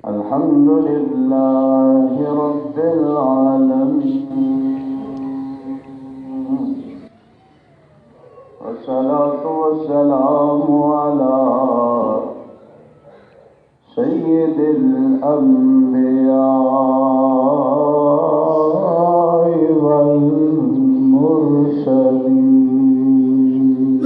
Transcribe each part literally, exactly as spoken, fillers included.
الحمد لله رب العالمين، والصلاة والسلام على سيد الأنبياء والمرسلين.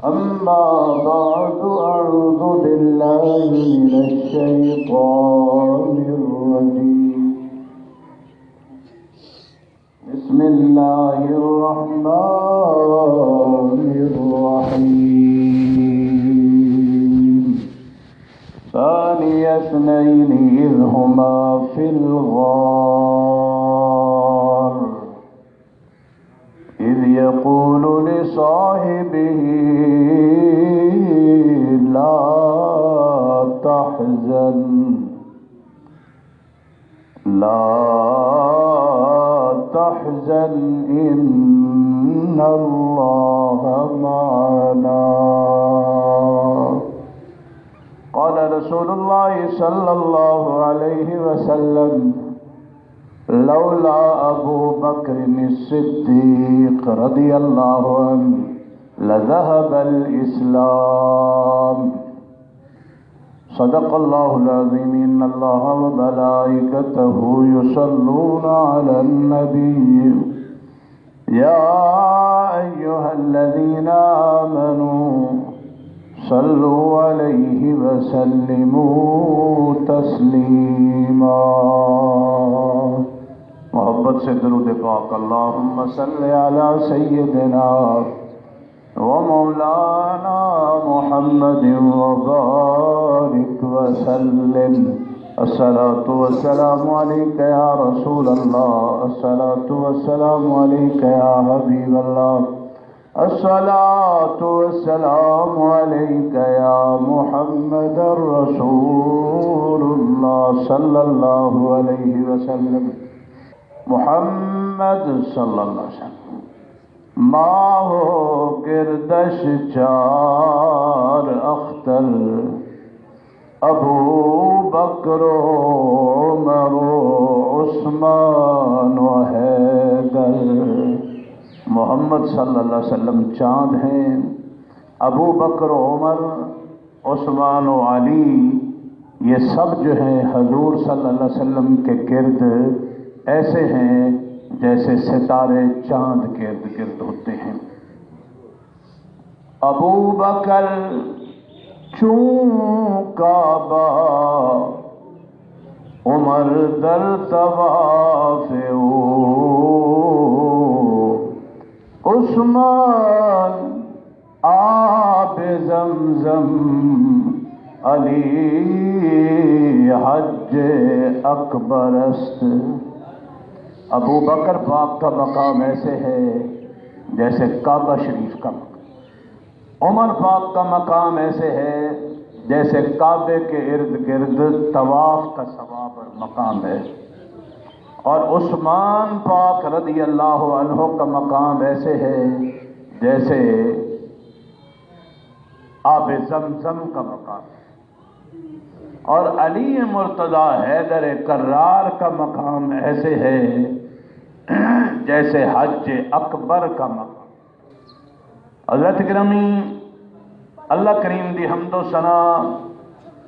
أما بعد، أعوذ بالله من الشيطان الرجيم. بسم الله الرحمن الرحيم. ثاني اثنين إذ هما في الغار إذ يقول لصاحبه لا تحزن، لا تحزن إن الله معنا. قال رسول الله صلى الله عليه وسلم: لولا أبو بكر الصديق رضي الله عنه لذهب الإسلام. صدق الله العظيم. إن الله وملائكته يصلون على النبي. يا أيها الذين آمنوا صلوا عليه وسلموا تسليما. محبت سے درود پاک، اللهم صل على سيدنا ومولانا محمد وبارك وسلم. الصلاة والسلام عليك يا رسول الله، الصلاة والسلام عليك يا حبيب الله، الصلاة والسلام عليك يا محمد رسول الله صلى الله عليه وسلم. محمد صلى الله عليه وسلم. ماہ و گردش چار اختر، ابو بکر و عمر و عثمان و حیدر۔ محمد صلی اللہ علیہ وسلم چاند ہیں، ابو بکر و عمر، عثمان و علی، یہ سب جو ہیں حضور صلی اللہ علیہ وسلم کے گرد ایسے ہیں جیسے ستارے چاند کے ارد گرد ہوتے ہیں۔ ابو بکر چوں کعبہ، عمر در طواف او، عثمان آب زمزم، علی حج اکبر است۔ ابو بکر پاک کا مقام ایسے ہے جیسے کعبہ شریف کا مقام۔ عمر پاک کا مقام ایسے ہے جیسے کعبے کے ارد گرد طواف کا ثواب اور مقام ہے۔ اور عثمان پاک رضی اللہ عنہ کا مقام ایسے ہے جیسے آب زمزم کا مقام ہے۔ اور علی مرتضی حیدر کرار کا مقام ایسے ہے جیسے حج اکبر کا مقام۔ حضرات گرامی، اللہ کریم دی حمد و ثنا،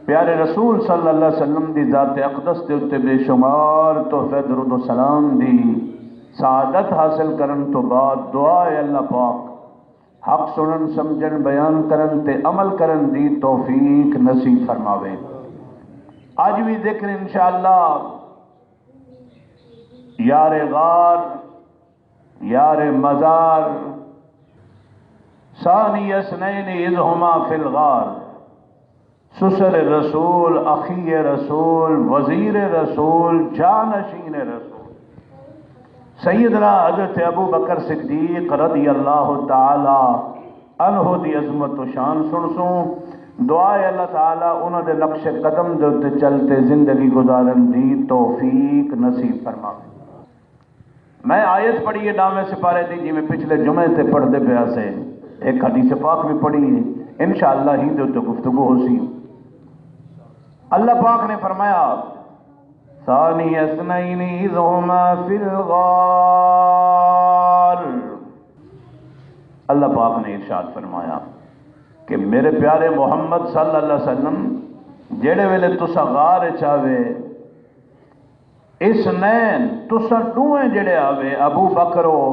پیارے رسول صلی اللہ علیہ وسلم دی ذات اقدس دے اتے بے شمار تحفے درود و سلام دی سعادت حاصل کرن تو بعد دعا ہے اللہ پاک حق سنن، سمجھن، بیان کرن تے عمل کرن دی توفیق نصیب فرماوے۔ اج وی ذکر انشاءاللہ یار غار، یار مزار، ثانی اثنین اذ ہما فی الغار، سسر رسول، اخی رسول، وزیر رسول، جانشین رسول، سیدنا حضرت ابو بکر صدیق رضی اللہ تعالی عنہ دی عظمت و شان سنسوں۔ دعا ہے اللہ تعالی انہاں دے نقش قدم دے اتے چل تے زندگی گزارن دی توفیق نصیب فرماوے۔ میں آیت پڑھی ہے نویں سپارے دی، جویں پچھلے جمعے تے پڑھدے پئے ہاسے۔ ایک حدیث پاک بھی پڑھی ہے، انشاءاللہ ہی دے اتے گفتگو ہوسی۔ اللہ پاک نے فرمایا، ثانی اثنین اذ ہما فی الغار۔ اللہ پاک نے ارشاد فرمایا کہ میرے پیارے محمد صلی اللہ علیہ وسلم، جیڑے ویلے تسا غار چ آوے، اثنین، تساں ݙوہیں جڑے ہاوے، ابو بکر ہو،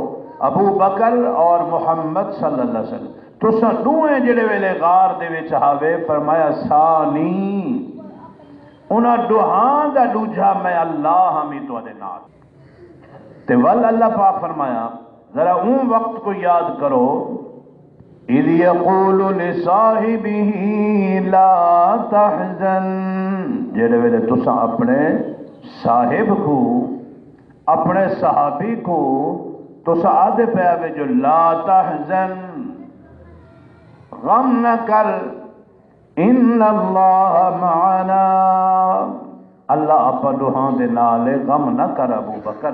ابو بکر اور محمد صلی اللہ علیہ وسلم، تساں ݙوہیں جڑے ویلے غار دے وچ ہاوے، فرمایا، ثانی، انہاں ݙوہاں دا ݙوجھا میں اللہ ہامی تہاݙے نال۔ تے ول اللہ پاک فرمایا، ذرا اوں وقت کو یاد کرو، اذ یقول لصاحبہ لا تحزن، جیڑے ویلے تساں اپنے صاحب کو، اپنے صحابی کو تساں آدھے پے آوے جو لا تحزن، غم نہ کر، ان اللہ معنا، اللہ آپاں ݙوہاں دے نال ہے، غم نہ کر ابو بکر۔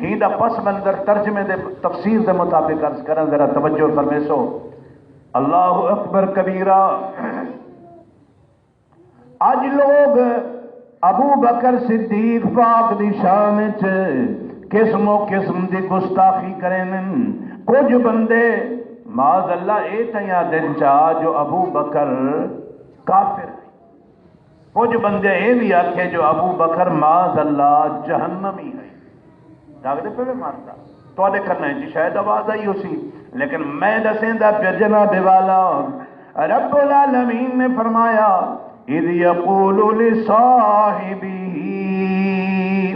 ہی دا پس منظر ترجمے دے، تفسیر دے مطابق عرض کراں، ذرا توجہ فرمیسو۔ اللہ اکبر کبیرہ۔ اج لوگ ابو بکر صدیق پاک دی شان وچ قسم و قسم دی گستاخی کرینن۔ کجھ بندے معاذ اللہ اے تئیں آدھن چا جو ابو بکر کافر ہے۔ کجھ بندے اے وی آکھے جو ابو بکر معاذ اللہ جہنمی ہے۔ جاگدے پے وے ماردا؟ تہاݙے کناں وچ شاید آواز آئی ہوسی، لیکن میں ݙسیندا پیا جناب والا، رب العالمین نے فرمایا، اذ یقول لصاحبہ،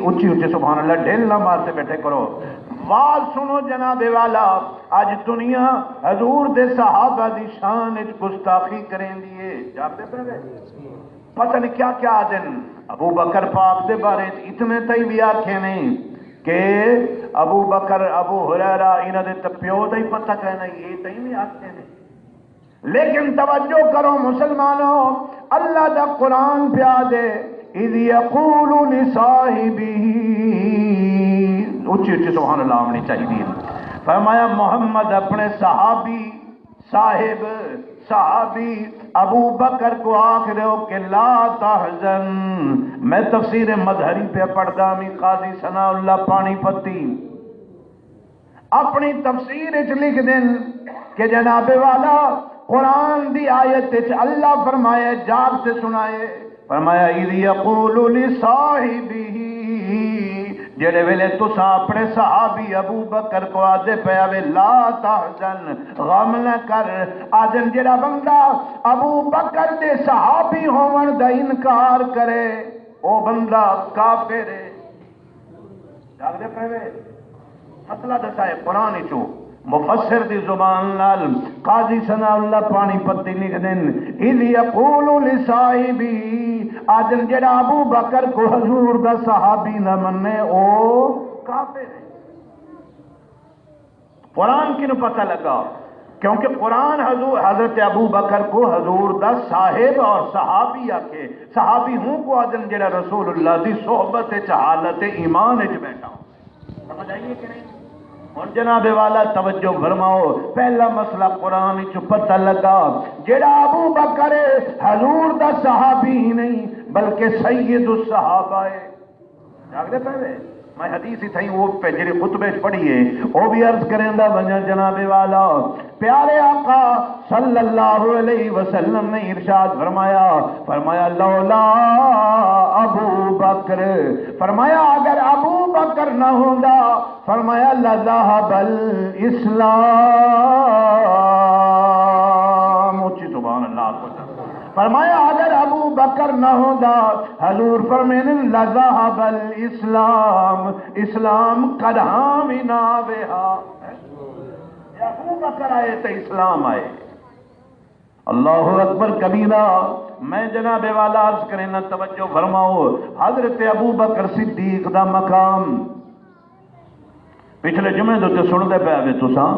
اچی اچی سبحان اللہ، ڈھل نہ مارتے بیٹھے کرو۔ واز سنو جناب والا، اج دنیا حضور دے صحابہ دی شان وچ گستاخی کریندی ہے۔ جاگدے پے وے؟ پتہ نہیں کیا کیا آدھن۔ ابو بکر پاک دے بارے وچ اتنے تئیں وی آکھے نے کہ ابو بکر، ابو ہریرہ، انہاں دے تے پیو دا ہی پتہ کائنی، اے تئیں وی آکھے نے۔ لیکن توجہ کرو مسلمانو، اللہ دا قرآن پیا دے، اذ یقول لصاحبہ، اچی اچی سبحان اللہ آوݨی چاہیدی ہے۔ فرمایا، محمد اپنے صحابی، صاحب، صحابی ابو بکر کو آکھ ݙیو کہ لا تحزن۔ میں تفسیر مظہری پیا پڑھدا ہاں، قاضی ثناء اللہ پانی پتی اپݨی تفسیر وچ لکھ دن کہ جناب والا، قرآن دی آیت وچ اللہ فرمایا، جاگ تے سݨائے، فرمایا، اذ یقول لصاحبہ، جیڑے ویلے تساں اپݨے صحابی ابو بکر کو آدھے پے آوے، لا تحزن، غم نہ کر۔ آدھن جیڑا بندہ ابو بکر دے صحابی ہووݨ دا انکار کرے، او بندہ کافر ہے۔ جاگدے پے وے؟ مسئلہ ݙسائے قرآن وچوں، مفسر دی زبان نال، قاضی ثناء اللہ پانی پتی لکھ دن، اذ یقول لصاحبہ، آدھن جیڑا ابو بکر کو حضور دا صحابی نہ منے، او کافر ہے۔ قرآن کنوں پتہ لگا؟ کیونکہ قرآن حضور، حضرت ابو بکر کو حضور دا صاحب اور صحابی آکھے۔ صحابی ہوں کو آدھن جڑا رسول اللہ دی صحبت وچ حالت ایمان وچ بیٹھا ہو۔ سمجھ آئی ہے کہ نہیں؟ ہن جناب والا توجہ فرماؤ، پہلا مسئلہ قرآن وچ پتہ لگا، جڑا ابو بکر ہے، حضور دا صحابی ہی نہیں بلکہ سید الصحابہ ہے۔ جاگدے پے وے؟ میں حدیث ہی تھئی وہ پہ جڑی خطبے وچ پڑھی ہے، وہ بھی عرض کریندا ونجاں جناب والا۔ پیارے آقا صلی اللہ علیہ وسلم نے ارشاد فرمایا، فرمایا، لولا ابو بکر، فرمایا، اگر ابو بکر نہ ہوندا، فرمایا، لذهب الاسلام۔ اچی سبحان اللہ آکھو۔ فرمایا، اگر ابو بکر نہ ہوندا، حضور فرمیندن، لذهب الاسلام، اسلام کݙاں وی نہ آوے ہا۔ جے ابو بکر آئے تے اسلام آئے۔ اللہ اکبر کبیرہ۔ میں جناب والا عرض کرینا، توجہ فرماؤ، حضرت ابو بکر صدیق دا مقام پچھلے جمعے دے اتے سݨدے پئے وے تساں،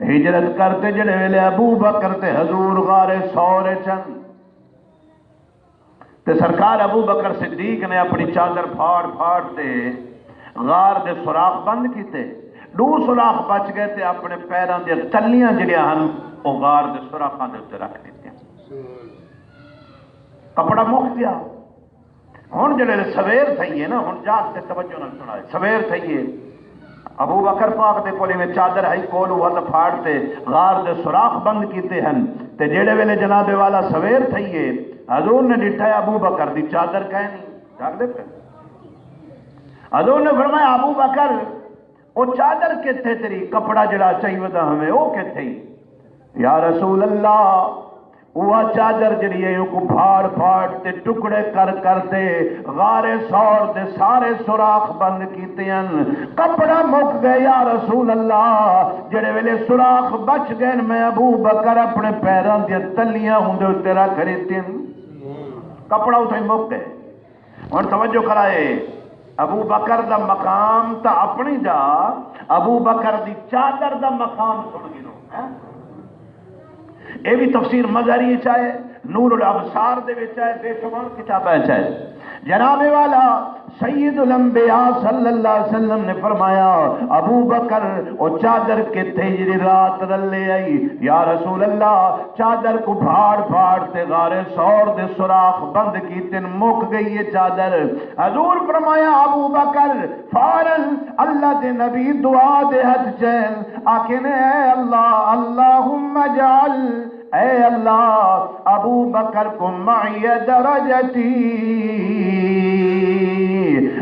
ہجرت کر تے جڑے ویلے ابو بکر تے حضور غار ثور وچ ہن، تے سرکار ابو بکر صدیق نے اپݨی چادر پھاڑ پھاڑ تے غار دے سوراخ بند کیتے۔ ݙو سوراخ بچ ڳئے تے اپݨے پیراں دیاں تلیاں جڑیاں ہن، او غار دے سوراخاں دے اتے رکھ ݙتیاں۔ کپڑا مک گیا۔ ہن جڑے ویلے سویر تھئی ہے نا، ہن جاگ تے توجہ نال سنائے، سویر تھئی ہے۔ ابو بکر پاک دے کول ایویں چادر ہئی، کول اوہا تاں پھاڑ تے غار دے سوراخ بند کیتے ہن۔ تے جیڑھے ویلے جناب والا سویر تھئی ہے، حضور نے ݙٹھا ہے ابو بکر دی چادر کائنی۔ جاگدے پئے؟ حضور نے فرمایا، ابو بکر، او چادر کتھے تیری؟ کپڑا جڑا چائی ودا ہمیں، او کتھے؟ یا رسول اللہ، اوہا چادر جڑی ہے، اوکوں پھاڑ پھاڑ تے ٹکڑے کر کر تے غار ثور دے سارے سوراخ بند کیتے ہن۔ کپڑا مک گئے یا رسول اللہ۔ جڑے ویلے سوراخ بچ گئے، میں ابو بکر اپنے پیراں دیاں تلیاں اوندے اتے رکھ ݙتیاں۔ کپڑا اتھے مک گئے۔ ہن توجہ کرائے، ابو بکر دا مقام تاں اپݨی جا، ابو بکر دی چادر دا مقام سݨ گھنو، ہیں؟ اے وی تفسیر مظہری اچ آئے، نور الابصار دے وچ آئے، بے شمار کتاباں اچ آئے۔ جناب والا سید الانبیاء صلی اللہ علیہ وسلم نے فرمایا، ابو بکر، او چادر کتھے جڑی رات رلے آئی؟ یا رسول اللہ، چادر کوں پھاڑ پھاڑ تے غار ثور دے سوراخ بند کیتن، مک گئی ہے چادر۔ حضور فرمایا، ابو بکر، فوراً اللہ دے نبی دعا دے ہتھ چین، آکھن، اے اللہ، اللہم اجعل، اے اللہ، ابو بکر کو معی درجتی،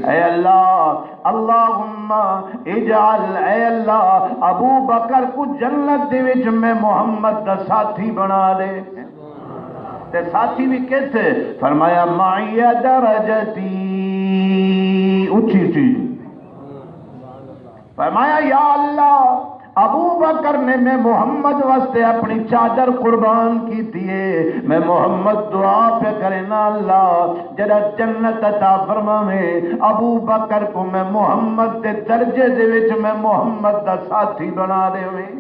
اے اللہ، اللہم اجعل، اے اللہ، ابو بکر کو جنت دے وچ میں محمد دا ساتھی بنا دے۔ تے ساتھی وی کتھ؟ فرمایا، معی درجتی، اچھی اچھی۔ فرمایا، یا اللہ، ابو بکر نے میں محمد واسطے اپنی چادر قربان کیتی ہے۔ میں محمد دعا پیا کرنا، اللہ، جڑا جنت عطا فرماویں، ابو بکر کو میں محمد دے درجے دے وچ میں محمد دا ساتھی بنا ݙیویں۔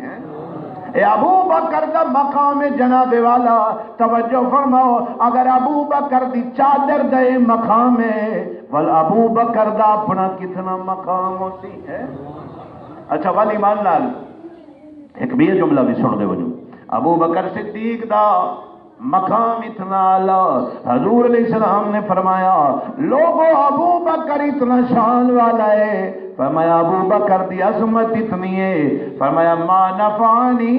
اے ابو بکر دا مقام ہے جناب والا، توجہ فرماؤ، اگر ابو بکر دی چادر دا اے مقام ہے، ول ابو بکر دا اپنا کتنا مقام ہوسی ہے۔ اچھا، ول ایمان نال ہک ٻیا جملہ وی سݨ دے وڄو۔ ابو بکر صدیق دا مقام اتنا اعلیٰ۔ حضور علیہ السلام نے فرمایا، لوگو، ابو بکر اتنا شان والا ہے۔ فرمایا، ابو بکر دی عظمت اتنی ہے۔ فرمایا، ما نفعنی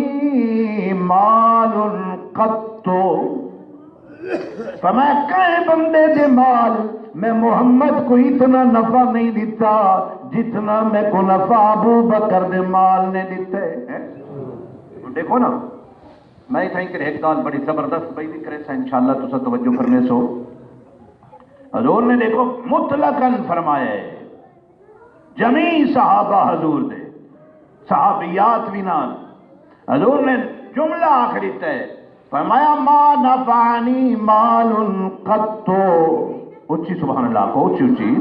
مال قط۔ فرمایا، کہیں بندے دے مال میں محمد کو اتنا نفع نہیں دیتا جتنا میں کو نفع ابو بکر دے مال نے دیتے ہیں۔ دیکھو نا، میں اتھائیں کرے ہک ڳالھ بڑی زبردست پئی ذکر ہے، انشاءاللہ تساں توجہ فرمیسو۔ حضور نے، دیکھو، مطلقاً فرمایا ہے، جمیع صحابہ حضور دے، صحابیات وی نال، حضور نے جملہ آخری تے فرمایا، ما نفعنی مال قط۔ اچھی سبحان اللہ کو، اچھی اچھی۔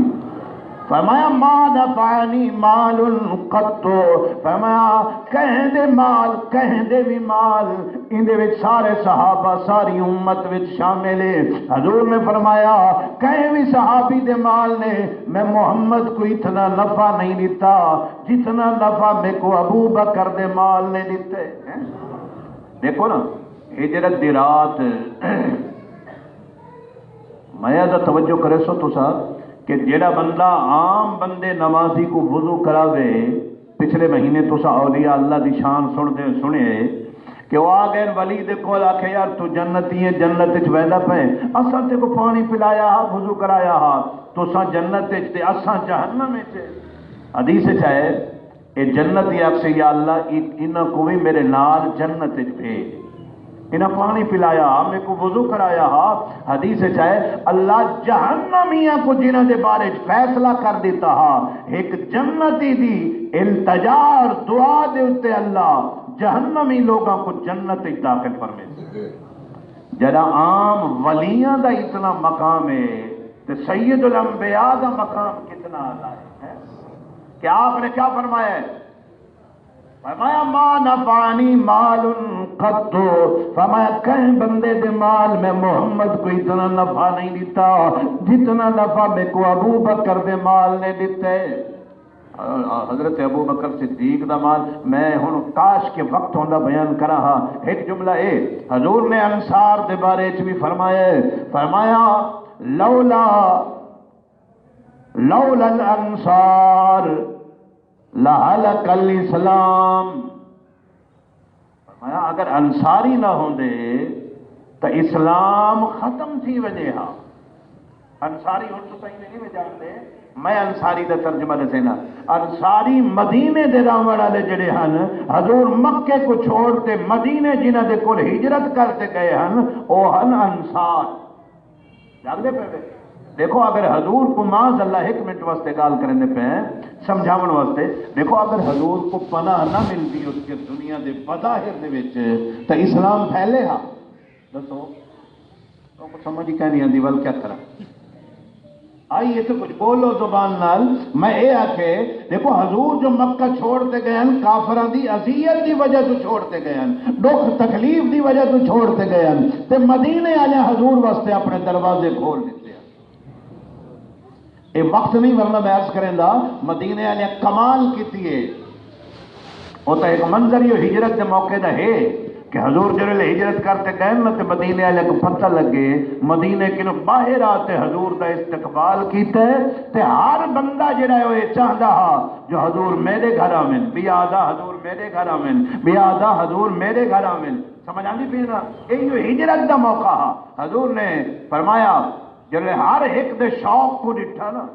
فرمایا، ما نفعنی مال قط۔ فرمایا، کہیں دے مال، کہیں دے وی مال، ایندے وچ سارے صحابہ، ساری امت وچ شامل ہے۔ حضور نے فرمایا، کہیں وی صحابی دے مال نے میں محمد کو اتنا نفع نہیں دیتا جتنا نفع میکو ابو بکر دے مال نے دیتے۔ دیکھو نا، ہجرت دی رات، میں دا توجہ کرے سو تسا کہ جیڑا بندہ عام بندے نمازی کو وضو کراوے، پچھلے مہینے تسا اولیاء اللہ دی شان سن دے سنے کہ وہ آ گئے ولی دے کول، آکھے، یار، تو جنتی ہے، جنت وچ ویندا پے، اساں تے کو پانی پلایا ہا، وضو کرایا ہا، تساں جنت وچ تے اساں جہنم وچ۔ حدیث وچ آئے، اے جنتی آکھسے، یا اللہ، اے، انہاں کوں وی میرے نال جنت وچ بھیج۔ انہاں پانی پلایا ہا، میکوں وضو کرایا ہا۔ حدیث وچ آئے، اللہ جہنمیاں کوں، جنہاں دے بارے وچ فیصلہ کر ݙتا ہا، ہک جنتی دی التجا اور دعا دے اتے اللہ جہنمی لوگاں کوں جنت وچ داخل فرمیسی۔ جݙاں عام ولیاں دا اتنا مقام ہے، تے سید الانبیاء دا مقام کتنا اعلیٰ ہے، ہیں؟ کہ آپ نے کیا فرمایا ہے؟ فرمایا، ما نفعنی مال قط۔ فرمایا، کہیں بندے دے مال میں محمد کو اتنا نفع نہیں دیتا جتنا نفع میکو ابو بکر دے مال نے دیتے۔ حضرت ابو بکر صدیق دا مال، میں ہن کاش کے وقت ہوندا بیان کراں ہا۔ ہک جملہ اے، حضور نے انصار دے بارے چ بھی فرمایا ہے، فرمایا، "لولا، لولا الانصار لہلک الاسلام۔" فرمایا، اگر انصاری نہ ہوندے تاں اسلام ختم تھی ونڄے ہا۔ انصاری ہݨ تساں ایویں نہیں جاݨدے، میں انصاری دا ترجمہ ݙسینا۔ انصاری مدینے دے رہوݨ والے جڑے ہن، حضور مکے کوں چھوڑ تے مدینے جنہاں دے کول ہجرت کر تے ڳئے ہن، او ہن انصار۔ جاڳدے پئے وے؟ ݙیکھو، اگر حضور کوں، معاذ اللہ، ہک منٹ واسطے ڳالھ کریندے پئے ہیں، سمجھاوݨ واسطے، ݙیکھو، اگر حضور کوں پناہ نہ ملدی اس کے دنیا دے بظاہر دے وچ، تاں اسلام پھیلے ہا؟ ݙسو، تہاکوں سمجھ ہی کائنی آندی، ول کیا کراں؟ آئی ہے تو کچھ بولو زبان نال۔ میں اے آکھے، ݙیکھو، حضور جو مکہ چھوڑ تے ڳئے ہن، کافراں دی اذیت دی وجہ توں چھوڑ تے ڳئے ہن، ݙکھ تکلیف دی وجہ توں چھوڑ تے ڳئے ہن، تے مدینے آلیاں حضور واسطے اپݨے دروازے کھول ݙتے ہن۔ اے وقت نہیں، ورنہ میں عرض کریندا، مدینے آلیاں کمال کیتی ہے۔ او تاں ہک منظر ہی ہجرت دے موقع دا ہے کہ حضور جڑے لے ہجرت کر تے ڳئے نا، تے مدینے آلیاں کوں پتہ لڳے، مدینے کنوں ٻاہر آ تے حضور دا استقبال کیتا ہے۔ تے ہر بندہ جڑا ہے، او اے چاہندا ہا جو حضور میݙے گھر آون، ٻیا آہدا حضور میݙے گھر آون، ٻیا آہدا حضور میݙے گھر آون۔ سمجھ آندی پئی نا؟ اے ایہو ہجرت دا موقع ہا۔ حضور نے فرمایا، جڑے ہر ہک دے شوق کوں ݙٹھا نا،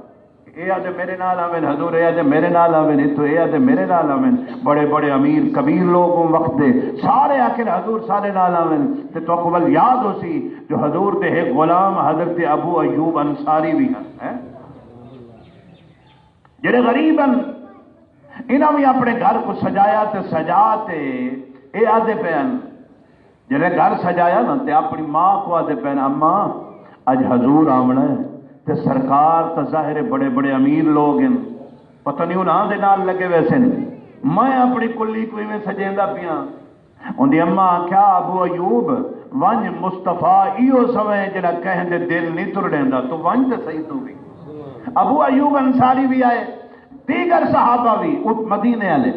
اے آہدے میݙے نال آون، حضور، اے آہدے میݙے نال آون، اتھوں اے آہدے میݙے نال آون۔ بڑے بڑے امیر کبیر لوگ اوں وقت دے سارے آکھن، حضور ساݙے نال آون۔ تے تہاکوں ول یاد ہوسی جو حضور دے ہک غلام حضرت ابو ایوب انصاری وی ہن، ہیں؟ جڑے غریب ہن، انہاں وی اپݨے گھر کوں سجایا تے سجا تے اے آہدے پئے ہن، جݙیں گھر سجایا نا، تے اپݨی ماں کوں آہدے پئے ہن، "اماں، اڄ حضور آوݨا ہے، تے سرکار تاں ظاہر ہے بڑے بڑے امیر لوگ ہن، پتہ نہیں انہاں دے نال لڳے ویسن، میں اپݨی کلی کوں ایویں سجیندا پیاں۔" اوندی اماں آکھیا، "ابو ایوب، ونڄ، مصطفیٰ ایہو سویں جڑا کہیں دے دل نہیں ترڑیندا، توں ونڄ تے صحیح توں وی۔" ابو ایوب انصاری وی آئے، دیگر صحابہ وی، ات-، مدینے آلے،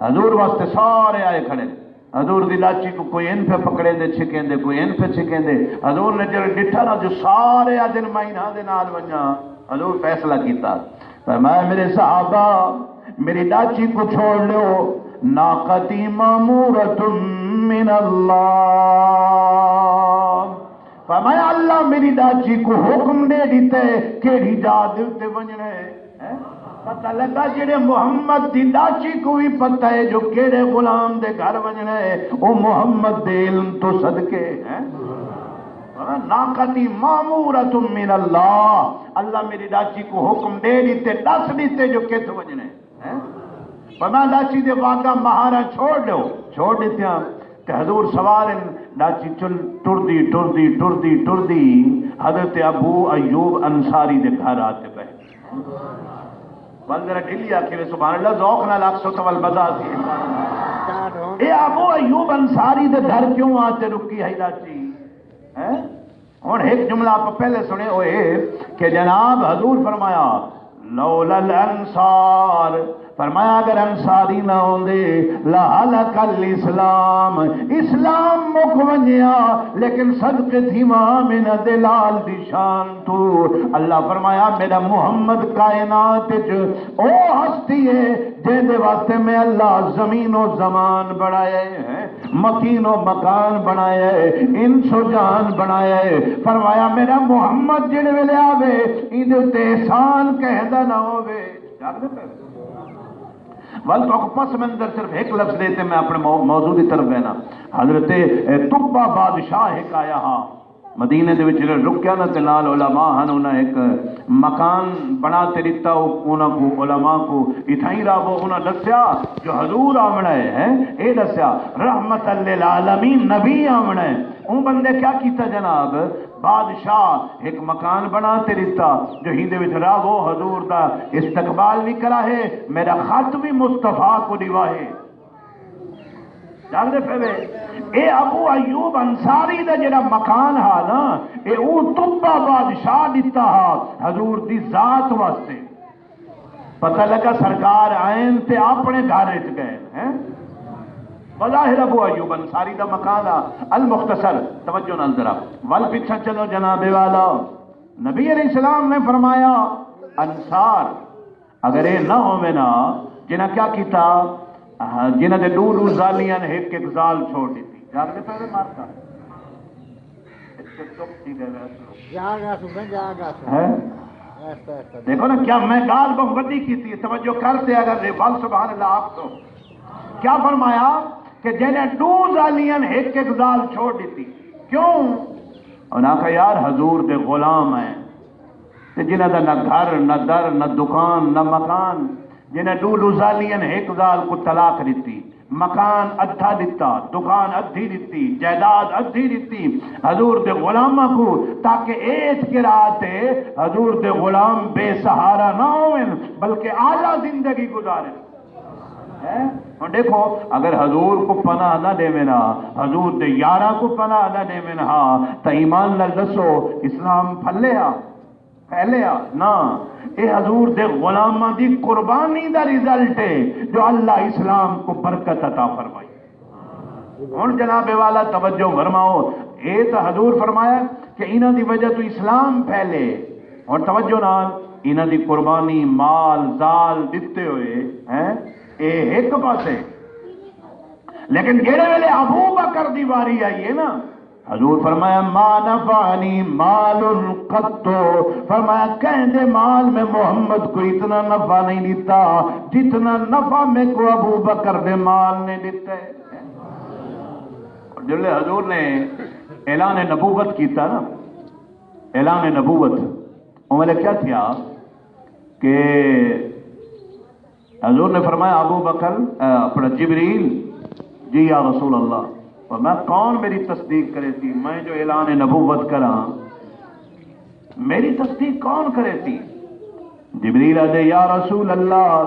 حضور واسطے سارے آئے کھڑے۔ حضور دی لاچی کوں کوئی ان پہ پکڑیندے چھکیندے، کوئی ان پہ چھکیندے۔ حضور نے جڑے ݙٹھا نا جو سارے آہدن میں انہاں دے نال ونڄاں، حضور فیصلہ کیتا۔ فرمایا، "میرے صحابہ، میری ݙاچی کوں چھوڑ ݙیو، ناقتی مامورۃ من اللہ۔" فرمایا، "اللہ میری ݙاچی کوں حکم ݙے ݙتے کیڑھی جا دے اتے ونڄݨے۔" ہیں؟ پتہ لڳا جڑے محمد دی ݙاچی کوں وی پتہ ہے جو کیڑھے غلام دے گھر ونڄݨے، او محمد دے علم توں صدقے، ہیں؟ فرمایا، "ناقتی مامورۃ من اللہ۔" اللہ میری ݙاچی کوں حکم ݙے ݙتے، ݙس ݙتے جو کتھ ونڄݨے۔ ہیں؟ فرمایا، "ݙاچی دے واڳاں مہاراں چھوڑ ݙیو۔" چھوڑ ݙتیاں۔ تے حضور سوار ہن، ݙاچی چل-، ٹردی، ٹردی، ٹردی، ٹردی حضرت ابو ایوب انصاری دے گھر آ تے ٻہہ ڳئی۔ ول ذرا ڈھلی آکھے وے، سبحان اللہ، ذوق نال آکھسو تاں ول مزہ آسی۔ اے ابو ایوب انصاری دے گھر کیوں آ تے رکی ہئی ݙاچی؟ ہیں؟ ہݨ ہک جملہ آپ پہلے سݨے، او اے کہ جناب حضور فرمایا، "لولا الانصار"، فرمایا، "اگر انصاری نہ ہوندے، لہلک الاسلام"، اسلام مک ونڄیا۔ لیکن صدقے تھیواں آمنہ دے لال دی شان توں، اللہ فرمایا، "میݙا محمد کائنات وچ او ہستی ہے جیندے واسطے میں اللہ زمین و زمان بݨائے ہیں۔" مکین و مکان بݨایا ہے، انس و جان بݨایا ہے۔ فرمایا، "میݙا محمد جڑے ویلے آوے، ایندے اتے احسان کہیں دا نہ ہووے۔" جاڳدے پئے؟ ول تہاکوں پس منظر صرف ہک لفظ ݙے تے میں اپݨے مو-، موضوع دی طرف وینا۔ حضرت، اے، طبہ بادشاہ ہک آیا ہا۔ مدینے دے وچ جڑا رکیا نا، تے نال علماء ہن، انہاں ہک مکان بݨا تے ݙتا، او-، انہاں کوں، علماء کوں اتھائیں راہو، انہاں ݙسیا جو حضور آوݨا ہے، ہیں؟ اے ݙسیا، رحمت للعالمین نبی آوݨا ہے۔ اوں بندے کیا کیتا جناب؟ بادشاہ ہک مکان بݨا تے ݙتا جو ہیندے وچ راہو، حضور دا استقبال وی کراہے، میݙا خط وی مصطفیٰ کوں ݙیواہے۔ جاڳدے پئے وے؟ اے ابو ایوب انصاری دا جڑا مکان ہا نا، اے اوں طبہ بادشاہ ݙتا ہا حضور دی ذات واسطے۔ پتہ لگا سرکار آئن تے اپنے گھر اچ گئے ہیں۔ بظاہر ابو ایوب انصاری دا مکان آ۔ المختصر، توجہ نال ذرا ول پچھا چلو جناب والا۔ نبی علیہ السلام نے فرمایا، انصار اگر اے نہ ہووے نا، جنہاں کیا کیتا؟ ہاں، جنہاں دے ڈو ڈو زالیاں نے ہک ہک زال چھوڑ ڈتی۔ جاگ دے پہلے مارتا۔ اچھا، چپ تھی گئے وے اسلو۔ جاگ آسو میں، جاگ آسو۔ ہیں؟ ایسا، ایسا۔ دیکھو نا، کیا میں گال بہت وڈی کیتی ہے، توجہ کر تے اگر دے ول سبحان اللہ آپ تو۔ کیا فرمایا کہ جنہاں ڈو زالیاں نے ہک ہک زال چھوڑ ڈتی۔ کیوں؟ انہاں کہا، یار، حضور دے غلام ہیں۔ تے جنہاں دا نہ گھر، نہ در، نہ دکان، نہ مکان، جنہاں ڈو ڈو زالیاں ہک زال کوں طلاق ڈتی، مکان ادھا ڈتا، دکان ادھی ڈتی، جائیداد ادھی ڈتی حضور دے غلاماں کوں، تاکہ اے اعتقاد تے حضور دے غلام بے سہارا نہ ہوون، بلکہ اعلیٰ زندگی گزارن۔ ہیں؟ ہن ݙیکھو، اگر حضور کوں پناہ نہ ݙیون ہا، حضور دے یاراں کوں پناہ نہ ݙیون ہا، تاں ایمان نال ݙسو، اسلام پھلے ہا؟ پھیلے ہا؟ نہ۔ اے حضور دے غلاماں دی قربانی دا رزلٹ ہے جو اللہ اسلام کوں برکت عطا فرمائی۔ ہݨ جناب والا توجہ فرماؤ، اے تاں حضور فرمایا کہ انہاں دی وجہ توں اسلام پھیلے۔ ہݨ توجہ نال، انہاں دی قربانی، مال، زال ݙتے ہوئے ہیں، اے ہک پاسے۔ لیکن جیڑھے ویلے ابو بکر دی واری آئی ہے نا، حضور فرمایا، ما نفعنی مال قط، فرمایا، کہیں دے مال میں محمد کو اتنا نفع نہیں دیتا جتنا نفع میں کو ابو بکر دے مال نے دیتا ہے۔ جلے حضور نے اعلان نبوت کیتا نا، اعلان نبوت، اوں ویلے کیا تھیا کہ حضور نے فرمایا، ابو بکر، اے، اپنا جبریل، جی یا رسول اللہ، فرمایا، کون میری تصدیق کرے سی؟ میں جو اعلان نبوت کراں، میری تصدیق کون کرے سی؟ جبریل آدھے، یا رسول اللہ،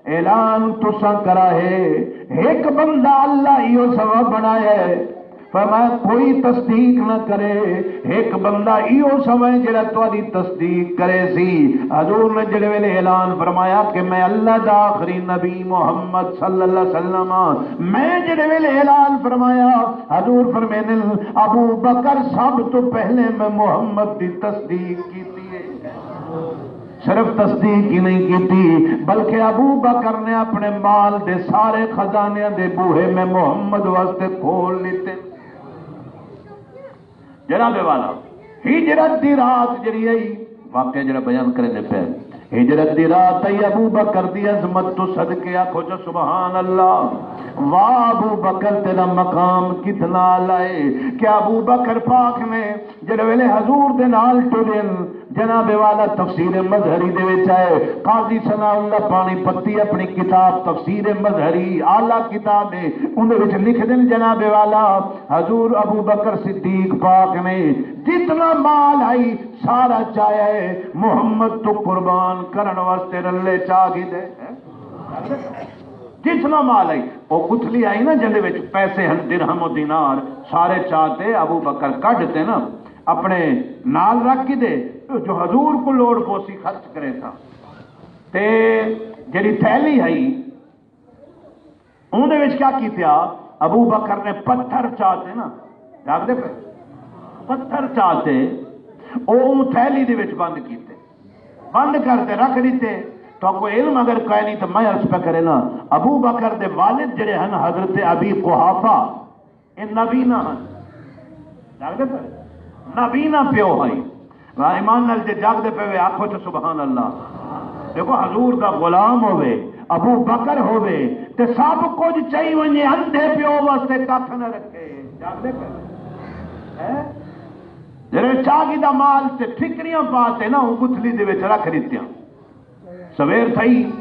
اعلان تساں کرا ہے، ہک بندہ اللہ ایہو سوا بنایا ہے۔ فرمایا، کوئی تصدیق نہ کرے، ہک بندہ ایہو سوا ہے جڑا تہاݙی تصدیق کرے سی۔ حضور نے جڑے ویلے اعلان فرمایا کہ میں اللہ دا آخری نبی محمد صلی اللہ علیہ وسلم ہاں، میں جڑے ویلے اعلان فرمایا، حضور فرمیندن، ابو بکر سب تو پہلے میں محمد دی تصدیق کیتی ہے۔ صرف تصدیق ہی نہیں کیتی، بلکہ ابو بکر نے اپنے مال دے سارے خزانیاں دے بوہے میں محمد واسطے کھول لیتے۔ جناب والا، ہجرت دی رات جڑی آئی، واقعہ جڑا بیان کرے دے پے، ہجرت دی رات آئی، ابو بکر دی عظمت تو صدقے آکھو جو سبحان اللہ۔ واہ ابو بکر، تیرا مقام کتنا اعلیٰ ہے۔ کہ ابو بکر پاک نے جڑے ویلے حضور دے نال ٹرن، جناب والا، تفسیر مظہری دے وچ آئے، قاضی ثناء اللہ پانی پتی اپنی کتاب تفسیر مظہری، اعلیٰ کتاب ہے، اون دے وچ لکھ دن، جناب والا، حضور ابو بکر صدیق پاک نے جتنا مال آئی سارا چایا ہے محمد تو قربان کرن واسطے، رلے چا گھدے۔ جتنا مال آئی، او گتھلی آئی نا، جندے وچ پیسے ہن، درہم و دینار، سارے چا تے ابو بکر کڈھ تے نا، اپنے نال رکھ گھدے، جو حضور کو لوڑ پوسی خرچ کرے تھا۔ تے جڑی تھیلی ہئی، اون دے وچ کیا کیتیا؟ ابو بکر نے پتھر چا تے نا، جاگ دے پے؟ پتھر چا تے، او اون تھیلی دے وچ بند کیتے۔ بند کر تے رکھ ݙتے۔ تہاکوں علم اگر کائے نہیں تو میں عرض پہ کرے نا، ابو بکر دے والد جڑے ہن حضرت ابی قحافہ، اے نابینا ہن۔ جاگ دے پے؟ نابینا پیو ہئی۔ واہ، ایمان نال جے جاگ دے پے وے آکھو تو سبحان اللہ۔ دیکھو، حضور دا غلام ہوے، ابو بکر ہوے، تے سب کچھ چاہی ونجے، اندھے پیو واسطے کھ نہ رکھے۔ جاگ دے پے؟ ہیں؟ جڑے چاگی دا مال تے ٹھکریاں پا تے نا، اوں گتھلی دے وچ رکھ ݙتیاں۔ سویر تھئی،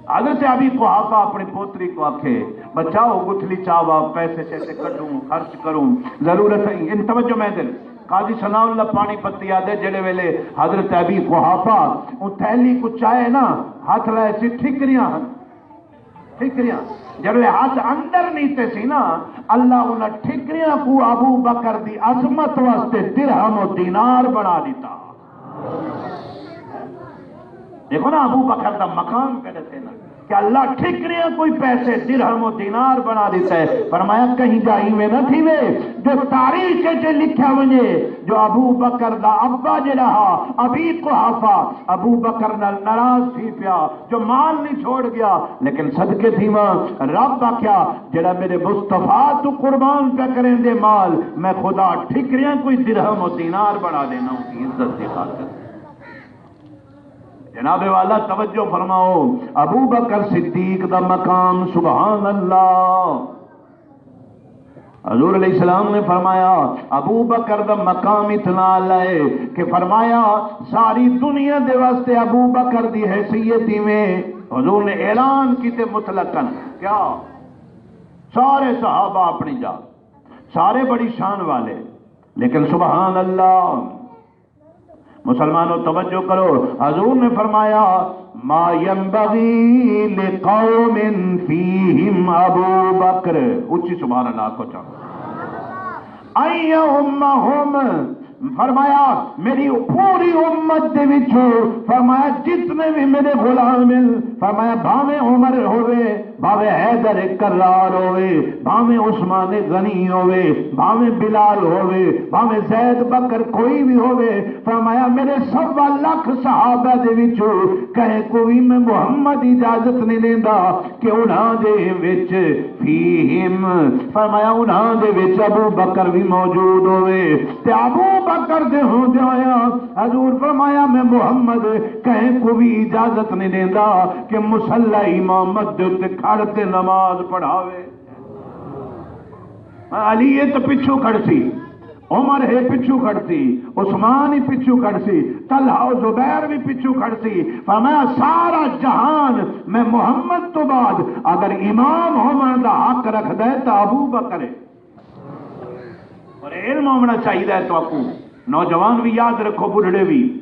حضرت ابی قحافہ اپݨی پوتری کوں آکھے، بچاؤ، گتھلی چاوا، پیسے شیسے کڈھوں، خرچ کروں، ضرورت ہے۔ ان توجہ میں دل، قاضی ثناء اللہ پانی پتی آدھے، جڑے ویلے حضرت ابی قحافہ اوں تھیلی کوں چائے نا، ہتھ لائے سی، ٹھکریاں ہن۔ ٹھکریاں۔ جݙوں اے ہتھ اندر نیتے سی نا، اللہ انہاں ٹھکریاں کوں ابو بکر دی عظمت واسطے درہم و دینار بݨا ݙتا۔ دیکھو نا، ابو بکر دا مقام کیا ݙسے نا، کہ اللہ ٹھکریاں کوئی پیسے درہم و دینار بݨا ݙتا ہے۔ فرمایا کہیں دا ایویں نہ تھیوے جو تاریخ وچ لکھیا ونڄے جو ابو بکر دا ابا جیڑھا ہا، ابی قحافہ، ابو بکر نال ناراض تھی پیا جو مال نہیں چھوڑ گیا۔ لیکن صدقے تھیواں، رب آکھیا جیڑھا میرے مصطفیٰ توں قربان پیا کریندے مال، میں خدا ٹھکریاں کوئی درہم و دینار بݨا ݙینا اوں دی عزت دی خاطر۔ جناب والا، توجہ فرماؤ، ابو بکر صدیق دا مقام، سبحان اللہ۔ حضور علیہ السلام نے فرمایا، ابو بکر دا مقام اتنا اعلیٰ ہے کہ فرمایا، ساری دنیا دے واسطے ابو بکر دی حیثیت ایویں۔ حضور نے اعلان کیتے مطلقاً، کیا؟ سارے صحابہ اپنی جا، سارے بڑی شان والے، لیکن سبحان اللہ، مسلمانوں، توجہ کرو، حضور نے فرمایا، ما ينبغي لقوم فيهم ابو بکر، اچی سبحان اللہ کو چاہو، ان يعمهم، فرمایا میری پوری امت دے وچوں، فرمایا جتنے بھی میرے غلام ہیں، فرمایا بھاویں عمر ہوئے، بھاویں حیدر کرار ہووے، بھاویں عثمان غنی ہووے، بھاویں بلال ہووے، بھاویں زید بکر کوئی وی ہووے، فرمایا میرے سوا لکھ صحابہ دے وچوں کہیں کوں وی میں محمد اجازت نہیں ݙیندا کہ انہاں دے وچ فیہم، فرمایا انہاں دے وچ ابو بکر وی موجود ہووے۔ تے ابو بکر دے ہوندے ہویاں حضور فرمایا میں محمد کہیں کوں وی اجازت نہیں ݙیندا کہ مصلی امامت دے اُتے کھڑ تے نماز پڑھاوے۔ علی اے تاں پچھوں کھڑسی، عمر ہے پچھوں کھڑسی، عثمان ہی پچھوں کھڑسی، طلحہ و زبیر بھی پچھوں کھڑسی۔ فرمایا سارا جہان میں محمد تو بعد اگر امام ہووݨ دا حق رکھدا ہے تاں ابو بکر ہے۔ اور علم ہووݨا چاہیدا ہے تہاکوں، نوجوان وی یاد رکھو، ٻڈھڑے وی۔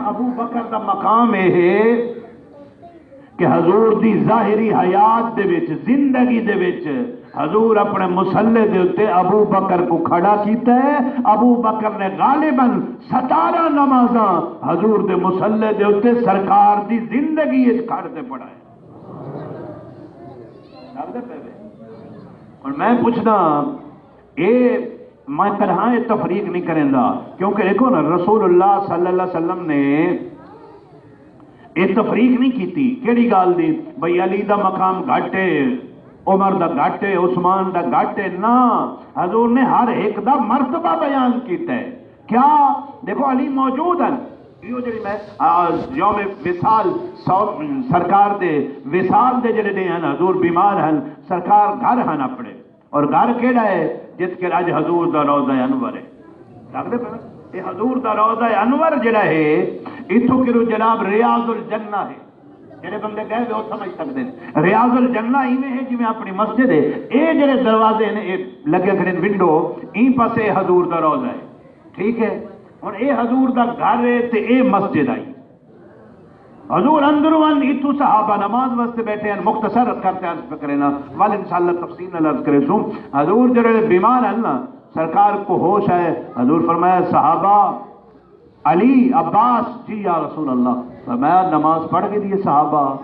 ابو بکر دا مقام اے ہے کہ حضور دی ظاہری حیات دے وچ، زندگی دے وچ، حضور اپݨے مصلی دے اُتے ابو بکر کوں کھڑا کیتا ہے۔ ابو بکر نے غالباً ستارہ نمازاں حضور دے مصلی دے اُتے سرکار دی زندگی وچ کھڑ تے پڑھائے۔ لڳدے پئے وے؟ ہݨ میں پچھدا، اے میں طرح اے تفریق نہیں کریندا، کیونکہ ݙیکھو نا، رسول اللہ صلی اللہ علیہ وسلم نے اے تفریق نہیں کیتی۔ کیڑھی ڳالھ دی؟ بھئی علی دا مقام گھٹ ہے، عمر دا گھٹ ہے، عثمان دا گھٹ ہے، نہ، حضور نے ہر ہک دا مرتبہ بیان کیتا ہے۔ کیا؟ ݙیکھو علی موجود ہن، ایہو جڑی میں، آ، یوم وصال، سو، سرکار دے وصال دے جڑے ݙینھ ہن، حضور بیمار ہن، سرکار گھر ہن اپݨے۔ اور گھر کیڑھا ہے؟ جتھ کر اڄ حضور دا روضہ انور ہے۔ لڳدے پئے؟ اے حضور دا روضہ انور جڑا ہے، اتھوں کرو جناب ریاض الجنہ ہے۔ جڑے بندے گئے ہوئے او سمجھ سڳدے ہن۔ ریاض الجنہ ایویں ہے جویں اپݨی مسجد ہے۔ اے جڑے دروازے نے، اے لڳے کھڑے نے ونڈو، ایں پاسے حضور دا روضہ ہے۔ ٹھیک ہے؟ ہݨ اے حضور دا گھر ہے تے اے مسجد آئی۔ حضور اندروں ون، اتھوں صحابہ نماز واسطے ٻیٹھے ہن۔ مختصر کر تے عرض پہ کرے نا، ول انشاءاللہ تفصیل نال عرض کریسوں۔ حضور جڑے بیمار ہن نا، سرکار کوں ہوش آئے، حضور فرمایا، صحابہ، علی، عباس، جی یا رسول اللہ۔ فرمایا، نماز پڑھ گھدی ہے صحابہ؟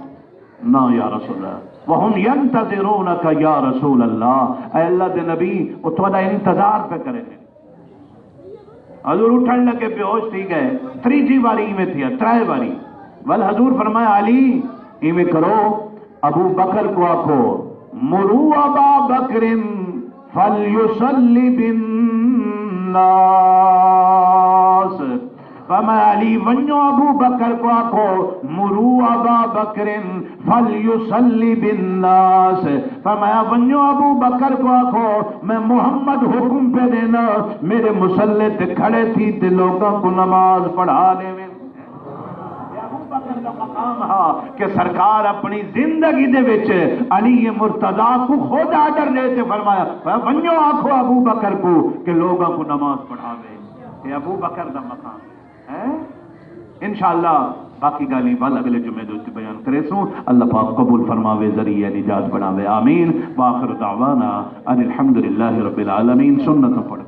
نہ یا رسول اللہ۔ وهم ينتظرونك یا رسول اللہ، اے اللہ دے نبی، او تہاݙا انتظار پہ کرے نے۔ حضور اٹھݨ لڳے، بے ہوش تھی ڳئے۔ تریجھی واری ایویں تھیا، ترائے واری۔ ول حضور فرمایا، علی، ایویں کرو، ابو بکر کوں آکھو، مروا ابا بکر فلیصلی بالناس۔ فرمایا، علی، ونڄو ابو بکر کوں آکھو، مروا ابا بکر فلیصلی بالناس۔ فرمایا، ونڄو ابو بکر کوں آکھو، میں محمد حکم پیا ݙینا، میرے مصلی تے کھڑے تھی تے لوکاں کوں نماز پڑھا ݙیویں۔ اے ابو بکر دا مقام ہا کہ سرکار اپݨی زندگی دے وچ علی مرتضیٰ کوں خود آرڈر ݙے تے فرمایا، فرمایا، ونڄو آکھو ابو بکر کوں کہ لوکاں کوں نماز پڑھاوے۔ اے ابو بکر دا مقام ہے۔ انشاءاللہ باقی ڳالھیں ول اڳلے جمعے دے اُتے بیان کریسوں۔ اللہ پاک قبول فرماوے، ذریعہ نجات بݨاوے۔ آمین۔ وآخر دعوانا ان الحمد للہ رب العالمین۔ سنت پڑھ۔